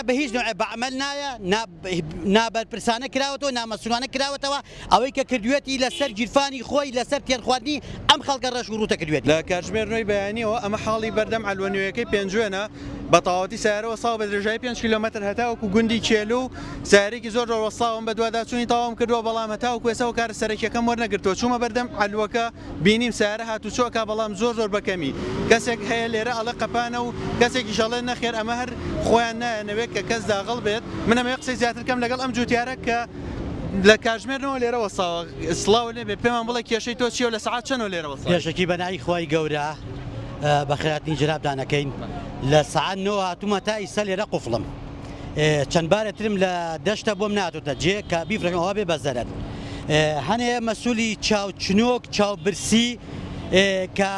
بە هیچ نوعێ بە عەمەل نایە، نابەرپرسانە کراوەتەوە، نامەسئولانە کراوەتەوە، ئەوەی کە کردوێتی لەسەر گیرفانی خۆی، لەسەر تێرخواردنی ئەم خەڵکە ڕەش و ڕووتە کردوێتی. لە کاتژمێر نۆی بەیانیەوە ئەمە حاڵی بەردەم عەلوە نوێیەکەی پێنجوێنە، بە تەواوەتی سەیارە وەستاوە بە درێژایی 5 کیلۆمەتر هەتاوەکو گوندی کێلو و سەیارەیەکی زۆر زۆر وەستاوم، بەدواداچوونی تەواوم کردووە، بەڵام هەتاوەکو ئێستا هۆکارە سەرەکیەکەم وەرنەگرتووە. چوومە بەردەم عەلوەکە بینیم سەیارە هاتوچۆ ئەکا، بەڵام زۆر زۆر بەکەمی. کەسێک هەیە لێرە ئەڵێ قەپانە و کەسێکیش ئەڵێ نەخێر ئەمە هەر خۆیان نایەنەوێت کە کەس داغڵ بێت. من ئەمەوێ قسەی زیاتر کەم لەگەڵ ئەم جوتیارە کە لە کاتژمێر نۆ لێرە وەستاوە. سڵاو لێ بێ، پێمان بڵێ کێشەی تۆ چییە و لە سەعات چەندەوە لێرە وەستاوی؟ پێشەکی بە ناوی خوای گەورە بەخێرهاتنی جەنابتان ئەکەین. لە سەعات 9 هاتوومە تا ئیستا لێرە قوفڵم. چەند بارێ ترم لە دەشتە بۆم ناتۆتە جێ کە بیفرۆشم ئەوە بێ بە زەرەر. هەنێ مەسوولی چاو چنۆک چاو برسی کە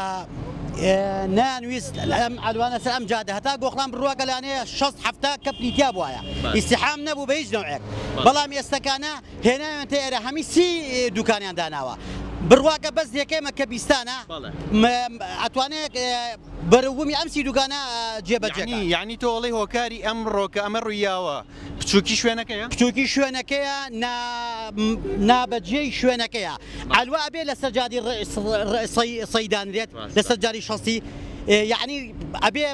نەیانویست ئەم عەلوانە سەر ئەم جادە هەتا گۆخڵان بڕواکە لانەیە 60-70 کەپنی تیا بوایە، ئیستیحام نەبوو بە هیچ نەوعێک. بەڵام ئێستەکانە هێناویان تێ ئێرە هەمی 30 دوکانیان داناوە. بڕواکە بەس یەکەمە کە بیستانە ئەتوانێت بەرەوبوومی ئەم 30 دوکانە جێبەجێ. یعنی تۆ ئەڵێی هۆکاری ئەمڕۆ کە ئەمە ڕوویاوە بچووکی شوێنەکەیە؟ بچووکی شوێنەکەیە، نابەجێی شوێنەکەیە. عەلوە ئەبێ لەسەر جادی سەیدانرێت، لەسەر جادی 60، یعنی ئەبێ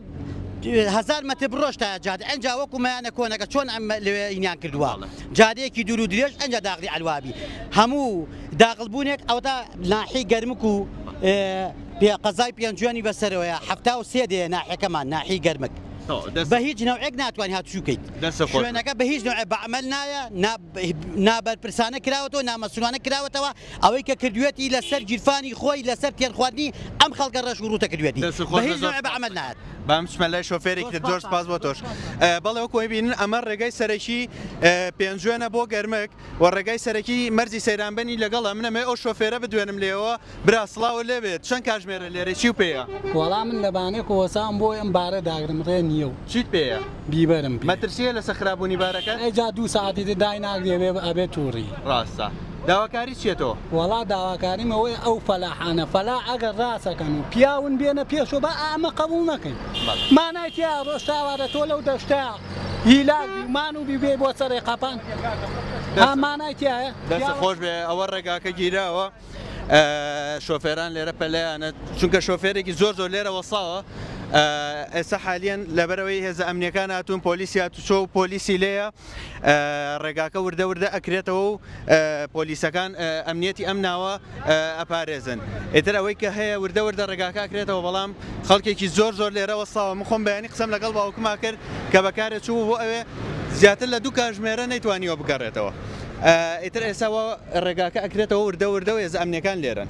1000 مەتر بڕۆشتایە جادە، ئەنجا وەکو مەیانە کۆنەکە چۆن ئەم لەوێ ئینیان کردووە، جادەیەکی دوور و درێژ ئەنجا داخلی عەلوابی. هەموو داخڵبوونێک ئەوەتا ناحی گەرمک و قەزای پێنجوێنی بەسەرەوەیە، 73 دێ ناحیەکەمان، ناحی گەرمک. بە هیچ نەوعێک ناتوانانی هاتوچوو بکەیت. شوێنەکە بە هیچ نەوعێ بە عەمەل نایە، نابەرپرسانە کراوەتەوە، نامەسئولانە کراوەتەوە. ئەوەی کە کردوێتی لەسەر گیرفانی خۆی، لەسەر تێرخواردنی ئەم خەڵکە ڕەش و ڕووتە کردوێتی، بە هیچ نەوعێ بە عەمەل نایەت. بام بچمە لای شۆفێرێکی تر. زۆر سپاس بۆ تۆش. بەڵێ وەکو بینن ئەمە ڕێگای سەرەکی پێنجوێنە بۆ گەرمک و ڕێگای سەرەکی مەرزی سەیرانبەنی لەگەڵە. منەمێ ئەو شۆفێرە بدوێنم لێەوە. برا سڵاو لێ بێت، چەند کاژمێرە لێرە چی و پێیە؟ وەڵا من لەبانێک وەسام بۆ ئەم بارە داگرم، ڕێ نییە و چیت پێیە؟ بیبەرم پێ. مەترسیە لەسەر خراپبوونی بارەکە؟ ئەیجا 2 ساعتی تر دای ناگرێ ئەبێ تووڕی. ڕاستە. داواکاری چییە تۆ؟ وەڵا داواکاریم ئەوەیە ئەو فەلاحانە فەلاح ئەگەر ڕاستەکەن و پیاون بێنە پێشەوە با ئەمە قبوڵ نەکەین. مانای تیا ڕۆژتاوارە تۆ لەو دەشتە هیلاک بی مان و بی بێ بۆ سەرێ قەپان. مانای تایە؟ دەست خۆش بێ. ئەوە ڕێگاکە گیراوە، شۆفێران لێرە پەلەیانە، چونکە شۆفێرێکی زۆر زۆر لێرە وەساوە. ئێستا حالیان لەبەرەوەی هێزە ئەمنیەکان هاتوون، پۆلیسی هاتوچۆ و پۆلیسی لێیە، ڕێگاکە وردە وردە ئەکرێتەوە و پۆلیسەکان ئەمنیەتی ئەم ناوە ئەپارێزن. ئیتر ئەوەی کە هەیە وردە وردە ڕێگاکە ئەکرێتەوە، بەڵام خەڵکێکی زۆر زۆر لێرە وەستاوە. من خۆم بەیانی قسەم لەگەڵ باوکما کرد کە بەکارێ چوو بۆ ئەوێ، زیاتر لە 2 کاژمێرە نەیتوانیوە بگەڕێتەوە. ئیتر ئێستا ڕێگاکە ئەکرێتەوە وردە وردە و هێزە ئەمنیەکان لێرەن.